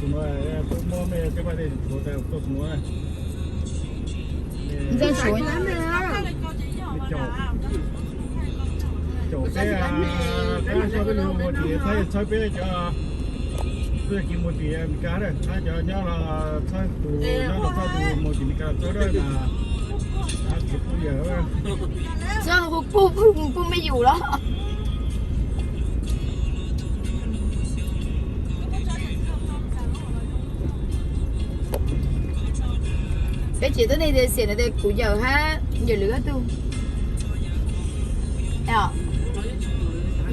Tus nuav, muab mej cov paj dej tshuav tas tuaj tus nuav. Caum peb, peb txhawb peb lug mus tim, txhawb peb cov, peb tsis mus tim Amelikas na, txhawb cov nyob los txhawb tus, nyob los txhawb tus mus tim Amelikas txhawb na. Txhawb puj yawm, txhawb puj, puj mej yus los. Peb tsev tuab neeg tias xiam ntawd tias kuv yawm hab yawm lwm ob tug.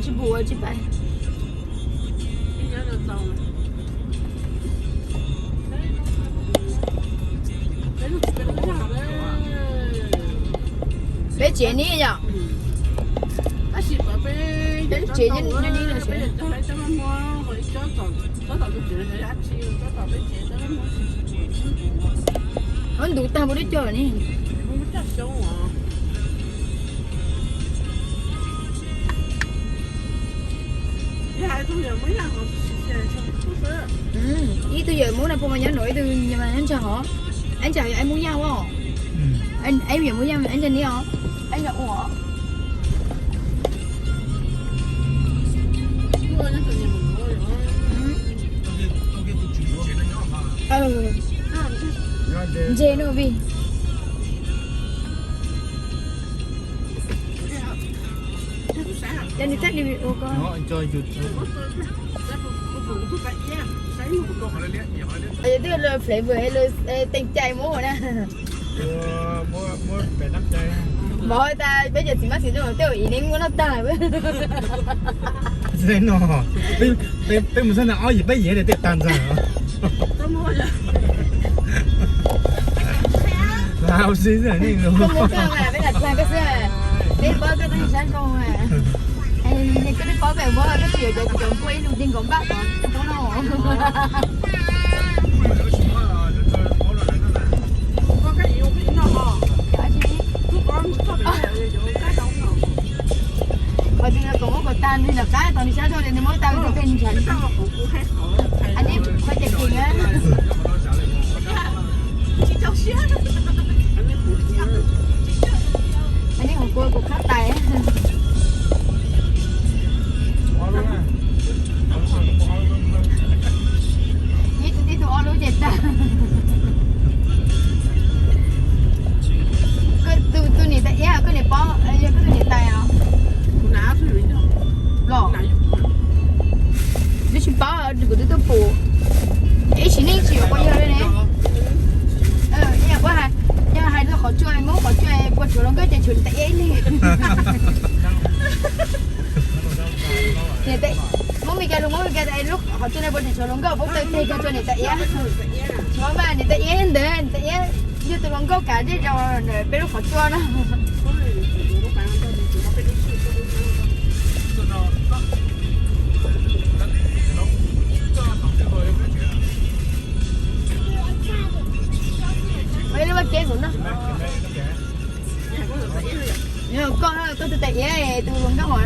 Tsis pum ua tsis pais. Peb tsev ni yom. Peb tsev ni, ua ntu tag puas deb caug ni. Ib tug yawm Moob na, puas mas nyob nua, ib tug nyob ntsag hov. Ib ntsa yog ib Moob Yaj os. Ib yawm Moob Yaj, ib ntsa ni os. Ib ntsa ua. Ntse no vim Cov nws txhaj li ua ko. Twb lawv flavor es lawv teem cai muab na. Mov tas peb cov txiv mab txiv ntxawm tej zaum ib neeg muab noj tag. No, peb mus txog na ob yim peb yim tej tag ntxag. Koj muab koj mas peb lam tag koj xwb. Peb paub koj tag sab zoo. Koj twb paub pem muab koj tsis yuav cov tsis cov npua ib lub ti nkaus npaj tod paub no. Qhov twg kom muab kom tag nws lawm qab tod nws sab zoo li nws muab tag nws tej ntshav. Anis qhov cem kev na. Anis hov kua kuv qhab tais. Ib tug tib tug ob lub ces tag. Koj tus niam tais iab koj niam paub, yog koj tus niam tais os. Los, twb tsis paub kuv twb tuaj pum. Ib sim neej tsis yuav pua yawg li ne. Ib yam puab hais, yog hais lub qhov tsua, muab qhov tsua pua tshuav hluas nkauj ces tshuav niam tais iab ib leeg. Muab Mes Kas lus, muab Mes Kas tas lub qhov tsua no pua tshuav hluas nkauj, puab taw teg kag tsua niam tais iab. Tshuav mas niam tais iab ntawd, niam tais iab yog tus hluas nkauj kav zej zog ntawm peb lub qhov tsua no. Ua ib lub vaj keb kuv noj. Yog koj, koj tus tais iab, tus hluas nkauj hov.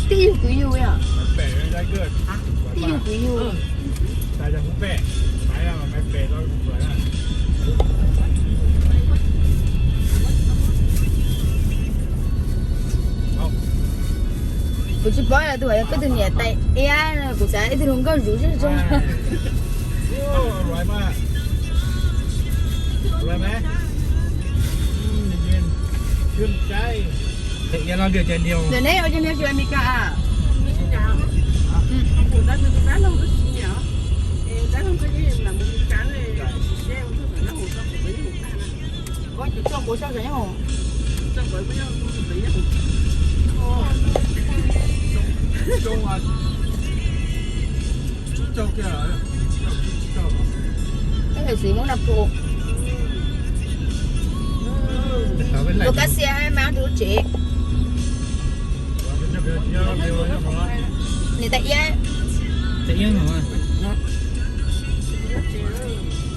Twb yug kuv yug yom. Twb yug kuv yug. Kuv tsis paub yog tus, koj tus niam tais iab, kuv xav ib tug hluas nkauj zuj zug. Ntawm neb ua cov niag tsis Amelikas a? Ua tus tuaj quav soj sav nyob hoom. Ib yam xwm muab no pum. Tus kab xia mas rau lub tsev. Niam tais iab.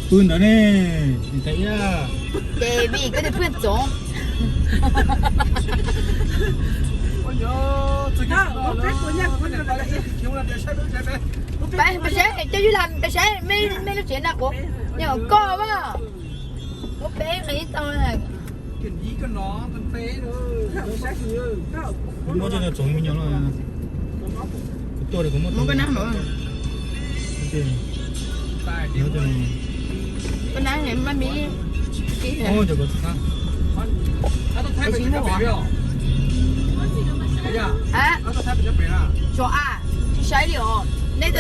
Pw ntawd ne, niam tais iab. Ces vim koj tus phooj txoov. Peb, peb saib, coj yub lam peb saib mej lub tsev na kuv, yog koj mas. Muab peb nqis tau. Muab coj tsoom me nyuam no. Kuv tuaj kuv muab tau. Koj nab mas mi. Tsis muaj. Suav a, tsis saib li os. Nej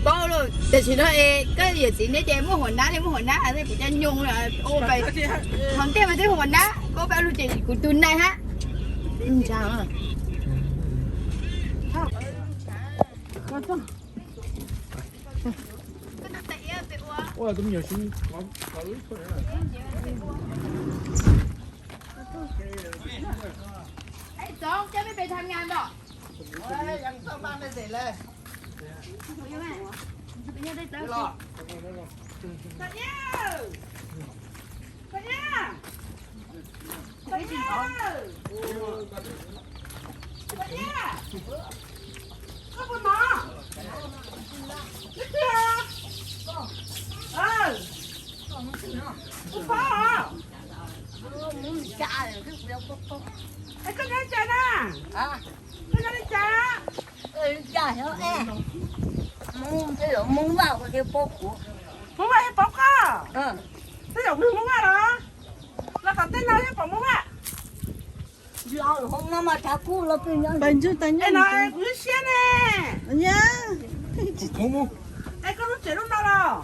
paub lawm, tam sim no es koj yawm txiv neb ces muaj huas nab li, muaj huas nab, kuv cov nyoo ua, hov ntej mas twb huas nab, koj pab lug ces kuv tus nai hab. Koj puas mov? Twb twg os? Kuv phob os. Es koj nyob li cas na? Koj nyob li cas? Hmoob Vaj kuv thiaj paub kuv. Hmoob Vaj thiaj paub koj? Tej zaum kuv Hmoob Vaj los? Los tom tej no thiaj pom Hmoob Vaj. Es no kuv lub siab ne. Es koj lub tsev lub no los?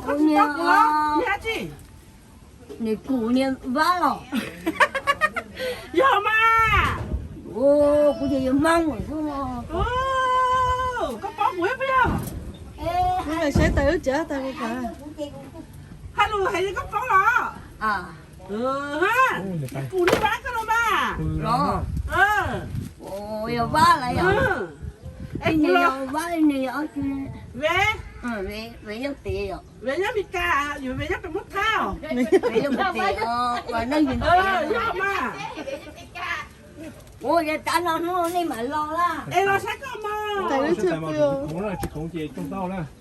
Koj tsis paub kuv los? Niag dab tsi? Nws kuv niag Vaj los? Yog mas. Kuv ces yog Hmoob xwb no. Koj paub kuv puas yog? Saib tas lub tsev tas kuv. Hais lus hais li koj paub los? Kuv niag Vaj koj los mas. Yog Vaj los yog? Es kuv los Vaj, nws yog Vaj, Vaj nyob pem, Vaj nyob Mes Kas, yog Vaj nyob pem Muab Thab. Yog mas. Ua yog tas no hnub nej mam los lawm. Es los saib koj mog.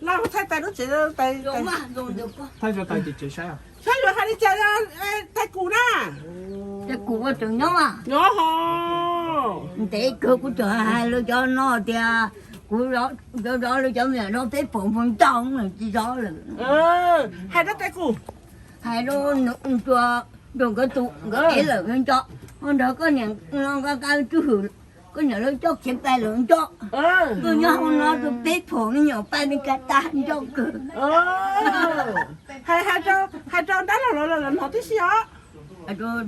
Los thaij tais lub tsev, thaij tais tsev saib. Saib yuav hais li cas, tais kuv na. Tais kuv ua tseem nyob mas. Nyob hos. Ntev kawg kuv tseem hais lawv cov no tias kuv zov lawv cov me nyuam no peb pom npau ntaub tsis zov lawm. Hais rau tais kuv, hais rau nws ua, rau nkawd tus nkawd ev lawm nco, ho nrog koj niam no nqa nqa tswj hwm, koj niam lawv coj khiav pais lawm nco. Koj nyob hauv no rau peb pom me nyuam pais Mes Kas tas nco kawg. Hais rau dab laug lawv hnov tib si os. Dab laug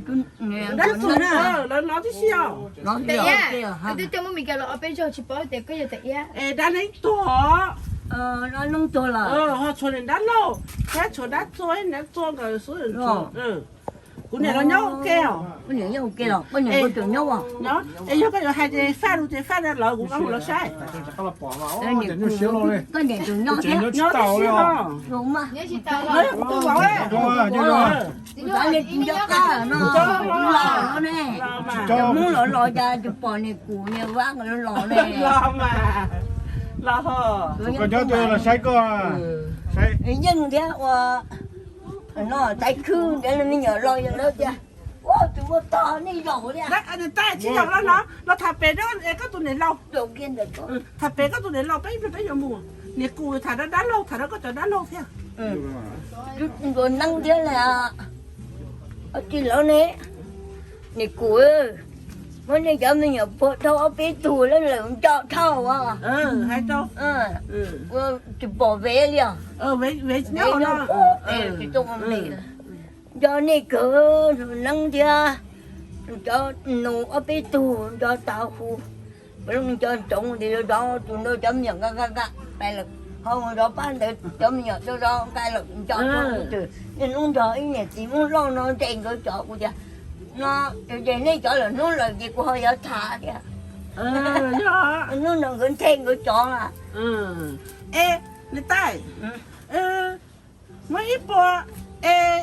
lawv hnov tib si os. Twb coj Hmoob Mes Kas los ob peb zaug tsis paub tias koj yog tais Iab. Es dab neeg tuag. Dab neeg tuag los? Ho tshuav niam dab laug thiab tshuav dab txua, dab txua nkawd xwb. Kuv niam los nyob ua ke os. Koj niam nyob ua ke los? Koj niam, koj tseem nyob os? Es yog koj yuav hais ces faj lus ces faj rau lawv, kuv mam mus los saib. Koj niam tseem nyob thiab? Nyob tsis tau. Kuv tsis nco qab no, los ne. Cov Hmoob los los cas tsis pom niam kuv niam Vaj nkawd los ne. Los mas, los ho. Koj nyob twg los saib koj. Yeej thiab ua no tais khwb ntiav me nyuam los yog lawv tias ua tus ua tog nej zaum li. Tsis zaum los no, los tham pem koj tus niam laus. Tham pem koj tus niam laus peb, peb yuav mus. Niam kuv tham rau dab laug, tham rau koj cov dab laug thiab. Ntuas neeb thiab li. Tsis lawv ne, niam kuv, muab nej cov me nyuam puag dhau ob peb tug lawm nco dhau. Hais rau, tsis pom Vev li os. Vev nyob, tsis tau me, nco nej kawg, neeb thiab cov nus ob peb tug nco tau hu. Nco ntsoov tias yuav zov tus ntawd cov me nyuam nqa nqa nqa pais lawm, ho zov pab ntawd cov me nyuam zov nqa lawm nco. Niaj hnub nrog ib niam txiv Hmoob Lauj no nres nkawd cov, kuv tias no ces nej cov lawm hnub lawm ces kuv ho yuav tham thiab. Hnub no nkawd nres nkawd cov. Es niam tais, muab ib puas, es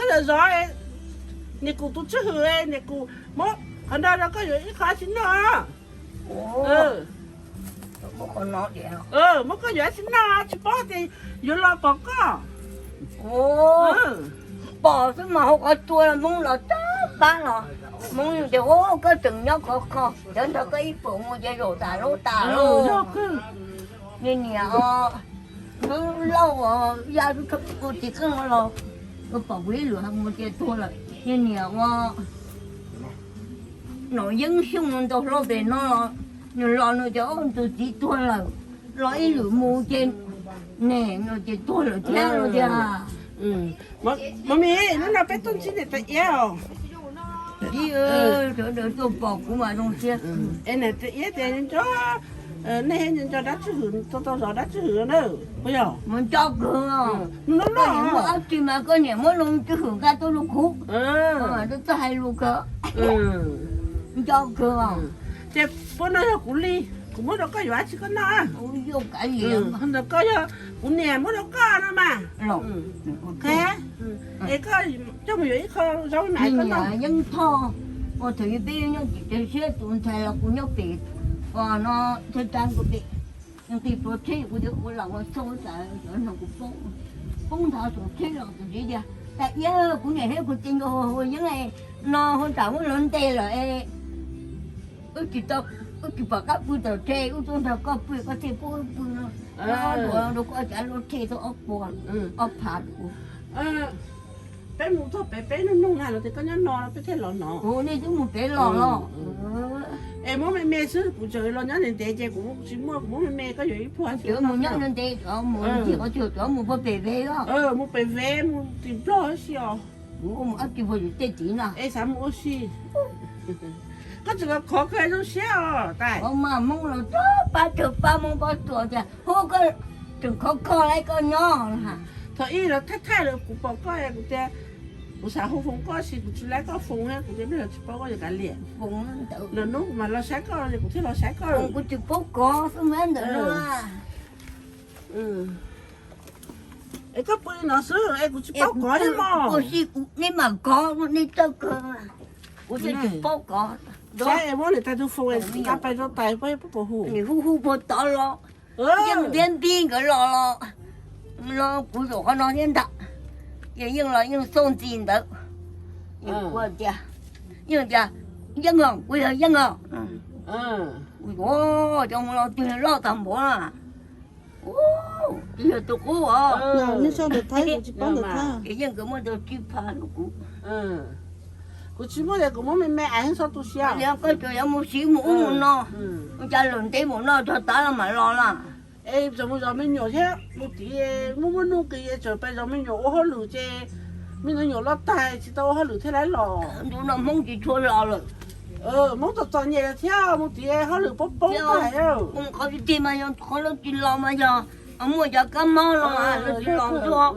Koj zov zov, niam kuv tus tswj hwm, niam kuv muab qhov no rau koj yuav ib qho tsis noj. Muab koj yuav tsis noj, tsis paub tias yuav los pom koj. Pom xwb mas hauv qhov tsua los Hmoob los tag pab los, Hmoob tias ua koj tseem nyob khov kho, cov nrog koj ib puas mus ces zaum tas lub tas lub. Niag niam os, lub lauj os, ya lub tib qeej los, pom kuv ib lwm mus ces tuag lawm. Niag niam ua Nom Yeeb Xyooj no ntau hlo pem no los, nws los nws tias tus txiv tuag lawm, los ib lwm mus ces nem no ces tuag lawm thiab no tias. Mami, hnub no peb tuaj ntsib niam tais Iab os. Sawv daws tuaj pom kuv mas zoo siab. Es niam tais Iab tias nco, nej nco dab tswj hwm, tau tau zov dab tswj hwm na, puas yog? Mus nco kawg. Hnub no muaj ob tug mas koj niam muab loo tswj hwm nqa tuaj rau kuv, txawj hais lus kawg. Nco kawg. Ces puab no yog kuv li, kuv muab rau koj yuav dab tsi koj noj. Ntawm koj yog kuv niam muab rau koj no mas. Es koj coj mus yuav ib qho zaub na koj noj. Yeej Thoj, ua thaum ub peb nyob tim Teb Siab tus ntxhais los kuv nyob pem, no, Thaj Tsa kuv pem, nqis plhuav tsheb kuv tias ua lam ua xauj tas cov no kuv poob, poob nthav saum tsheb los tus txiv tias, tais Iab, kuv niam thiab kuv txiv nkawd hu hu yeeb no hu tsam muab luag ntes lawm es wb tsis pom qab pw tom tsev, wb tuaj nrog koj pw koj thiaj pub wb pw no. Ob duav rau koj cav lub tsheb tau ob pua, ob phav rau kuv. Peb mus txog pem peb nug nug na los tias koj nyob no peb thiaj los no. Nej twb mus pem los los. Es muab me me xwb, kuv tseem los nyob ntev ntev ces kuv tsis muaj, kuv muab me me koj yuav ib pluag. Cov mus nyob ntev ntev, cov mus ncig qhov chaw, cov mus pem Vev os. Mus pem Vev mus tim Nplog si os. Mus ua mus ob tug puag tim tej tid no. Es xav mus ua si. Koj tseem khov kho zoo siab os tais. Mas Hmoob los tag pab tawg pab Hmoob pab txuas tias hu koj tseem khov kho li koj nyob. Thaum ub los thaij thaij lawm kuv pom koj kuv tias kuv xav hu foos koj sis kuv tsis laib koj foos thiab kuv tias peb los tsis paub koj yog kav liam. Lwm hnub kuv mam los saib koj es kuv thiaj los saib koj. Kuv tsis paub kov xwb mas ntawm no. Es koj pw li no xwb es kuv tsis paub kov thiab mog. Kuv si kuv neb mam kov, neb txawj kawg. Kuv tsis paub kov. Saib es muab niam tais tus foos nqa pais rau tais pab pab pab hu. Nim hu hu puag tod los, yeej ntiab npib nkawd los los, los kuv zaum qhov no thiab ntag. Ces yeej los yeej xauj ntxi ntawd. Kuv tias, yeej tias, Yeej os, kuv yog Yeej os. Cov mus los twg loj tag npaum na. Twb yog tus qub os. Ces yeej nkawd muaj tau tsib phav rau kuv. Kuv tsis muaj tias kuv muab me me ais txhob tu siab. Koj tseem yuav mus siv mus ub mus no, ua cas lawm ntev mus no txog tav los mam los lawm. Es tseem mus zov me nyuam thiab mus tid, muaj muaj nuj nqis tseem pais zov me nyuam ua hauj lwm ces me nyuam loj tag tsis tau ua hauj lwm thiaj li los. Ntu no Hmoob tsis tshua los lawm. Hmoob txom txom nyem thiab mus tid hauj lwm poob poob tag. Qhov tsis tig mas yog qhov lawv tsis los mas yog muaj cov kab mob los lawv tsis los tuaj.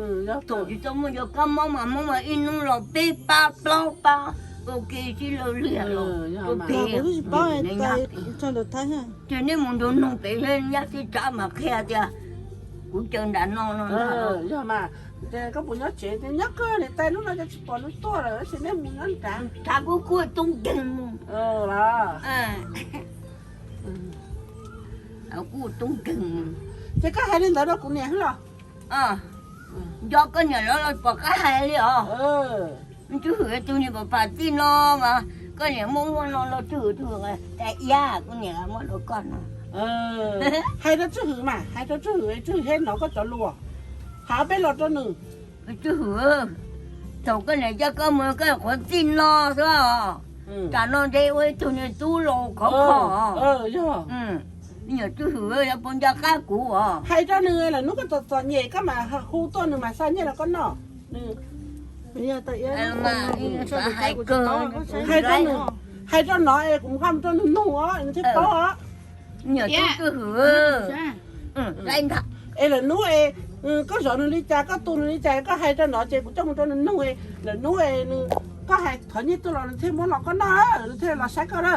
Thaum tsis tau muaj cov kab mob mas Hmoob mas ib hnub los peb pab plaub pab, ua ke sib law liag los. Ces nej mus nrog noog pem nyab sib tsav mas qhia tias kuv caw nram no no. Yog mas, koj puas nyob tsev? Nyob kawg, niam tais hnub no ces tsis pom nws tuaj lawm, tab sis nej mus nyob nrad. Tshav kub kub tub nkeeg mus. Kub tub nkeeg mus. Ces koj hais li ntawd rau kuv niam xwb los? Nco koj niam lawv los pom qab hais li os. Tswj Hwm tus niam pam pam tij no mas koj niam muab muaj no los Tswj Hwm tus tais Iab, kuv niam muab rau koj no. Hais rau Tswj Hwm mas, hais rau Tswj Hwm, Tswj Hwm thiaj hnov koj cov lus. Hais peb los rau nws. Tswj Hwm, thaum koj niam coj koj mus koj qhuav txij no xwb os. Tam no ntshe ua ib tug niag tub laus khov kho. Yog, me nyuam Tswj Hwm, yog puas nco qab kuv os? Hais rau nws, lwm hnub koj txom txom nyem koj mam hu tuaj nws mam xa nyiaj rau koj noj. Hais rau nws, hais rau no es kuv nqa mus rau nws nug os nws thiaj paub os. Me nyuam Tswj Hwm, es lwm hnub es koj zov nws li cas, koj tu nws li cas, koj hais rau no ces kuv coj mus rau nws nug es lwm hnub es nws, koj hais thov nyiaj tuaj los nws thiaj muab los koj noj, nws thiaj los saib koj na.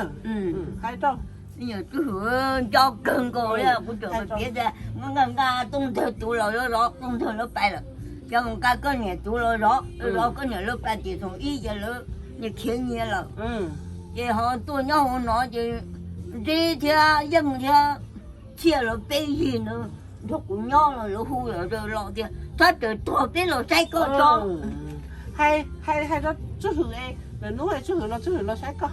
Hais rau, me nyuam Tswj Hwm, nco kawg nkaus li, kuv tseem piav tias muab nqa nqa Tooj Ntxawg tus los yuav zov Tooj Ntxawg lawv pais lawm. Cov mus nqa koj niam tus los zov, zov koj niam lawv pais tim thoom ib ces lawv niaj khiav nyias lawm. Ces ho tuaj nyob hauv no ces Ntsib thiab Yeej thiab Txhiaj lawv peb yig ntawd nrog kuv nyob los lawv hu los tias, Txhob rawm tuag, peb los saib koj tso. Hais, hais rau Tswj Hwm, lwm hnub Tswj Hwm los, Tswj Hwm los saib koj.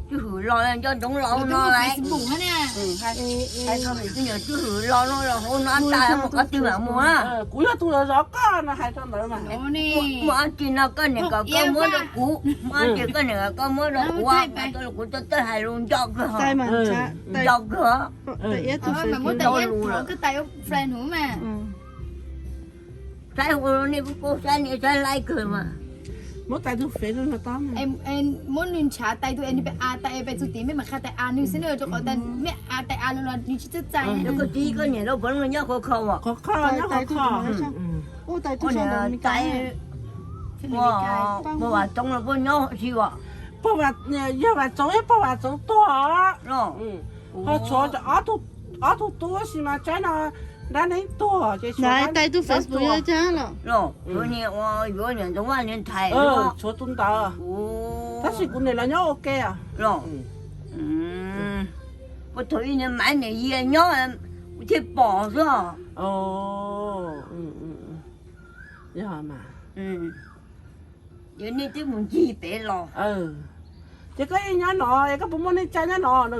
Tswj Hwm los nco ntsoov los no lawm. Tswj Hwm los no los hauv no tas mus qhov twg mam mus na. Kuv yog tus los zov koj no hais rau ntawd mas. Muaj dab tsi no koj niam kom koj muab rau kuv, muaj dab tsi koj niam kom koj muab rau kuv, kuv tau hais lus nco kawg, nco kawg. Saib hu nej kuj saib, nej saib laib kawg mas. Muab tais tus fev rau no tau. Muab nws ntshav tais tus es nws pem av tais es pem txug tim mej mam qha tais av nws xwb na, rau qhov mej av tais av lawm los nws tsis txawj txais. Koj txiv koj niam lawv puav leej nyob khov kho as. Khov kho, nyob khov kho. Tais Vam Txoov los puab nyob si as. Yog Vam Txoov, yog Vam Txoov tuag. Ho tshuav ob tug tub si mas tsaib no dab neeg tuag ces tais tus Facebook yuav cas los. Yuav niam ntxoov Vaj niam ntxhais, tshuav tus ntawd. Tab sis kuv niam los nyob ua ke os. Puag thaum ub niam Maiv niam Yias nyob kuv thiaj pom xwb. Yog mas. Ces nej twb mus ncig pem los. Ces koj yeej nyob no es koj puas muaj neej tsa nyob no na?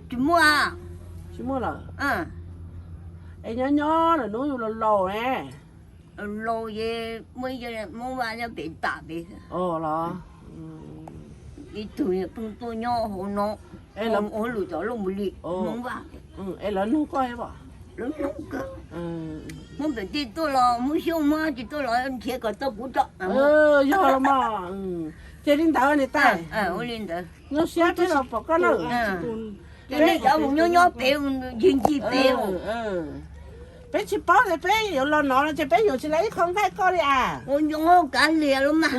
Tsis muaj. Tsis muaj lawm. Es nyob nyob lawm hnub yus laus laus ne. Laus ces muaj ib co Hmoob Vaj nyob pem tas pem. Los ib tug pheej tuaj nyob hauv no, hauv lwm tom Looj Mus Lis Hmoob Vaj. Es lawv nug koj, lawv nug kawg. Hmoob pem tej tuaj los, Hmoob Xyooj Hmoob tsis tuaj los nrhiav kom tau kuv tso. Yog los mas, ces li ntawd niam tais. Ua li ntawd. Nyuaj siab peb los pom koj na. Ces nej cov mus nyob nyob pem, ncig ncig pem. Peb tsis paub tias peb yuav los no no ces peb yuav tsis lawv ib qho nqaij koj li as. Ua ncoo kav liam los mas.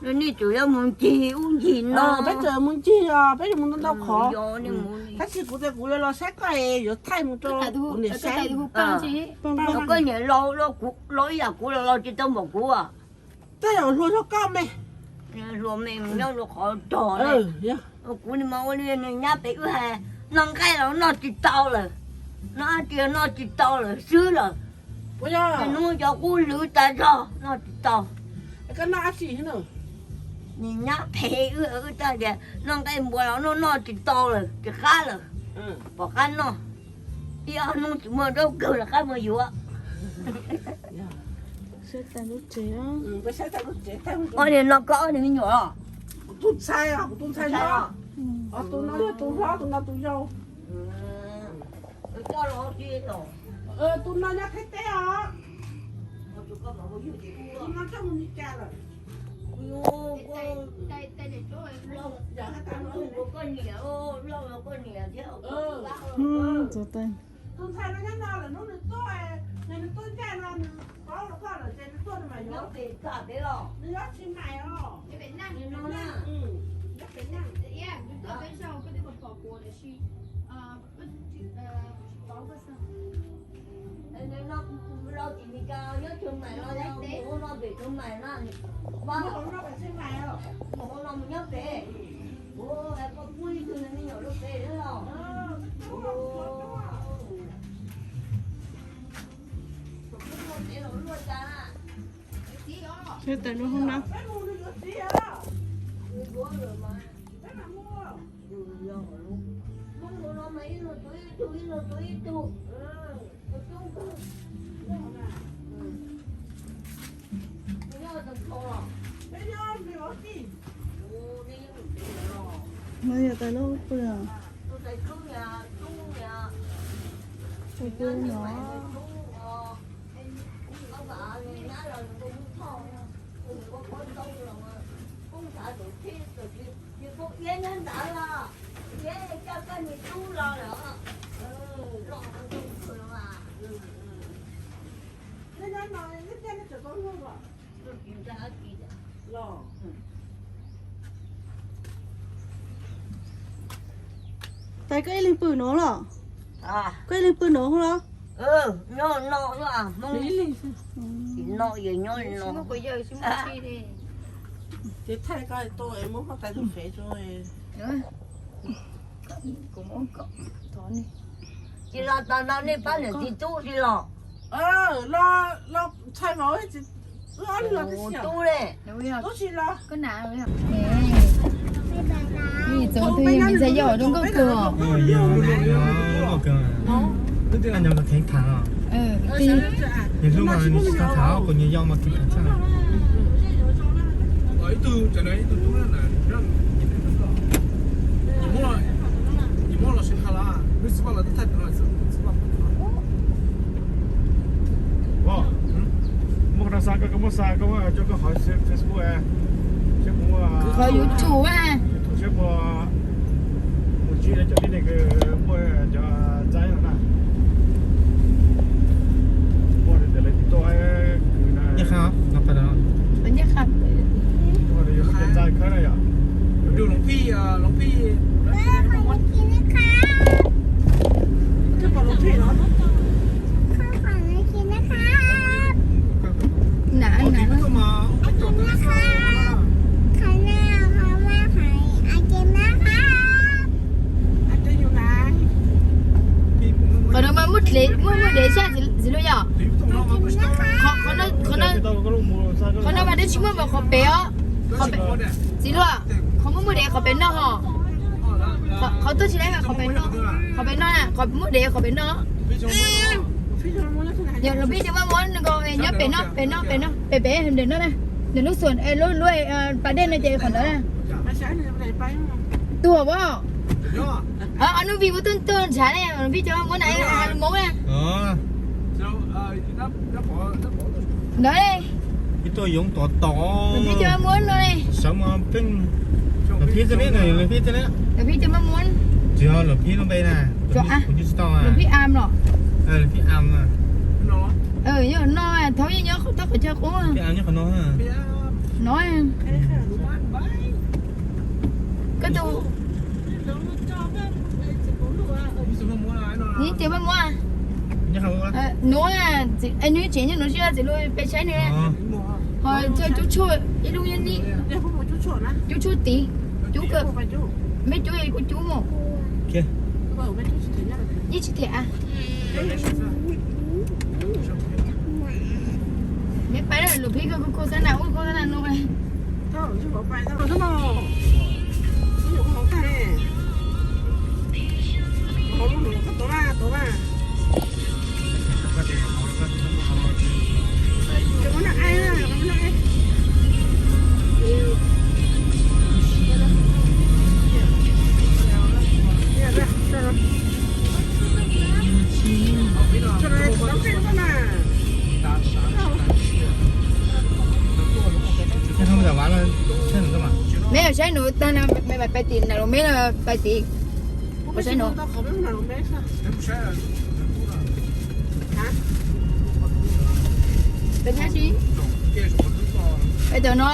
Nej tsuas yuav mus ncig ub ncig no. Peb tsuas mus ncig os, peb yuav mus ntau ntau qhov. Tab sis kuv tias kuv yuav los saib koj es yuav thaij mus rau kuv niam saib. Koj niam laus, laus ib yam kuv los laus tsis tau npaum kuv. Tej zaum hluas zog koj me. Hluas me nyob rau qhov rog. Kuv ni mas ua li nws nyab pem wb hais, noj nqaij los noj tsis tau lawm, noj dab tsi los noj tsis tau lawm xwb lawm. Hnub cov qub lwv tas zog noj tsis tau. Nws nyab phem wb, wb txawm tias noj nqaij npua los noj noj tsis tau lawm, tsis qab lawm, pom qab noj. Ib ob hnub tsis muaj zaub kawg los qab muag yuav. Ob niag no koj ob niag me nyuam los? Kuv tus ntxhais, kuv tus ntxhais no. Tus no yog tus hlob, tus no tus yau. Tus no nyob Thaib teb os. Tus no coj mus Meskas lawm. Tus ntxhais no nyob no lawm, hnub nws tuaj, nws tuaj ncaj no nws paub rau koj lawm ces nws tuaj nws mam yuav. Nws nyob Tsis Nais os. Nyob Tsis Nais los mus hauv no pem Tsis Nais na. Mus hauv no mus nyob pem. Ua koj pub ib tug me nyuam lub pem los. Peb mus nws yuav txiv os. Mus no mas ib leeg tuav ib tug, ib leeg tuav ib tug. No yog tais lub pw os. Tais lub no. Iab nyob ntawd los, Iab coj koj niag tub los lawm. Los no, no, no, no, no. Tais koj ib leeg pw no los? Koj ib leeg pw no los? Nyob no, Hmoob tsis noj, nyob no. Ces thaij koj tuaj muab huab tais tus fev tso. Ces los tau no nej pab niam txiv tub tsis los? Los txhais vauv, wb ob leeg los tib si. Tub ne? Tub tsis los. Ib txoos twg yog me ntxhais yau zoo nkauj kawg os. Nkauj kawg. Nyob los kheev tham os. Nws hlub mas nws tsis tau tham, kuv nyias yau mas kheev tham tshaj. Muab rau xa koj, koj muab xa koj cov Facebook, qhov YouTube, YouTube seb puas mus ntsib cov tib neeg kws muaj cov ntxaib no na. Muaj tias lawv tsis tuaj kws na. Nyiaj Qha, nyiaj Qha. Muaj cov ntxaib khawb na yom. Qhov no mas muaj dev, muaj muaj dev sab txiv luag yom. Qhov no mas twb tsis muaj mas qhov pem os. Txiv luag, qhov muaj muaj dev qhov pem no hos. Qhov tuaj tsis laib mas qhov pem no, qhov pem no, qhov muaj dev qhov pem no. Yog los peb cov maj muab nyob pem no, pem no, pem no, pem pem ntawm no na. Ntawm lub xuam, lub, lub pas dej no ces qhov ntawd na. Tuag as. Ob hnub vij ua tuaj tuaj ntshav ne, vij cov maj muab na, lus Hmoob na. Ntawd ne. Ib tug yoov tom tom. Vij cov maj muab no ne. Sawv mas pheej. Lawv phib txij liab, lawv phib txij liab. Lawv phib cov maj muab. Tsis yog lawv phib lub npe na. Kuv tsis tau. Lawv phib am los. Lawv phib am. Yog no thaum yeej nyob qhov toj qhov chaw qub. Phib am nyob qhov no. No. Koj tus. Neb cov maj muab. Nuav, nws tsev nyob nuav, txiv luag peb saib nws. Ho cub tshuaj ib lub nyob ni. Cub tshuaj tid. Cub kawg. Meb cub kuj cub mus. Yeej tsis thiam. Neb pab lawm phib koj khos xab nas ua khos xab nas no. Meb saib nuav tag na, meb pais tim na los meb pais tim. Saib nuav. Peb tau no,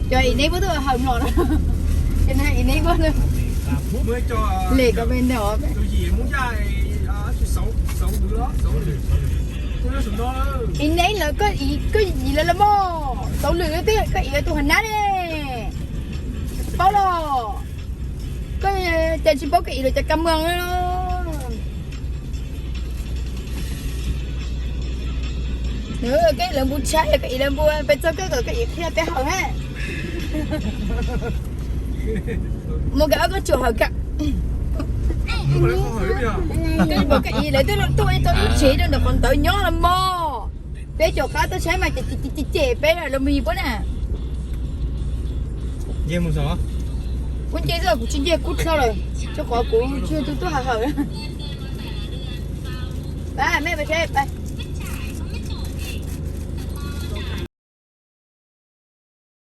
cov ib neb puab tuaj hawm mlom no. Cov ib neb puab, lem kom peb ntawm. Ib neb lawv, koj yim lawv los mog, tau lwm lawv twb koj yim lawv tus hav nab ne. Paub los, koj cas tsis paub koj yim lawv cov kab muag. Koj yim lawv npu tshab, koj yim lawv npu, peb txog koj kom koj yim qhia peb hawm hab. Muab koj ob koj tsuam hawm koj. Koj yim lawv twb tuaj ib tau ib tsev rau ntawm qhov ntawd nyob los mog. Peb caum qab tuaj saib mas cem cem peb los mus yig puab na. Kuv nce xwb, kuv tsis nce kub dlhau lawm, rau qhov kuv tsis yog tus tuaj hawm hawm. Pab mej pais saib, pab